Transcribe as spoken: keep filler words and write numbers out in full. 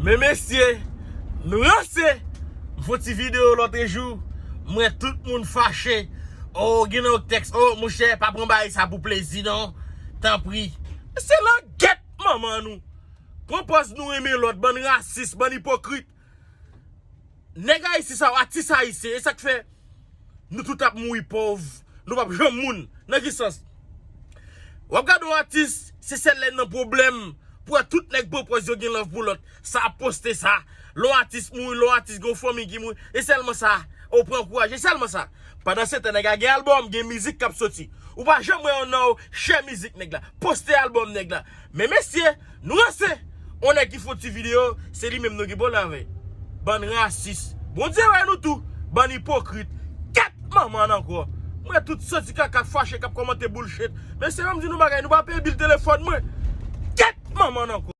Men mesye, nou ranse. M fè yon ti videyo lòt jou. M wè tout moun fache. Oh, gen nan tèks, oh, monchè, pa pran bagay sa pou plezi, non. Tanpri. Se langèt manman nou. Pran pòz nou renmen lòt, bann rasis, bann ipokrit. Nèg ayisyen sa yo, atis ayisyen, e sa k fè nou tout ap mouri pòv, nou p ap janm moun. Nan ki sans? W ap gade yon atis, se sèl lè nan pwoblèm pou wè tout nèg pran pòz yo gen love pou lòt. Sa ap poste sa. Lè yon atis mouri, lè yon atis gen yon fanmi ki mouri, e sèlman sa. Ou pran kouraj, e sèlman sa. Pandan se tan, nèg la gen albòm, gen mizik k ap soti. Ou pa janm wè yon nan ou share mizik nèg la, poste albòm nèg la. Men mesye, nou ranse. On nèg ki fè yon ti videyo, se li menm nou gen pwoblèm avè. Bann rasis. Bondye wè nou tou. Bann ipokrit. Kèt manman n ankò. Mwen tout santi kaka fache k ap kòmante bullshit. Mesye, ban m di nou bagay, nou pa peye bil telefòn mwen. Kèt manman n ankò.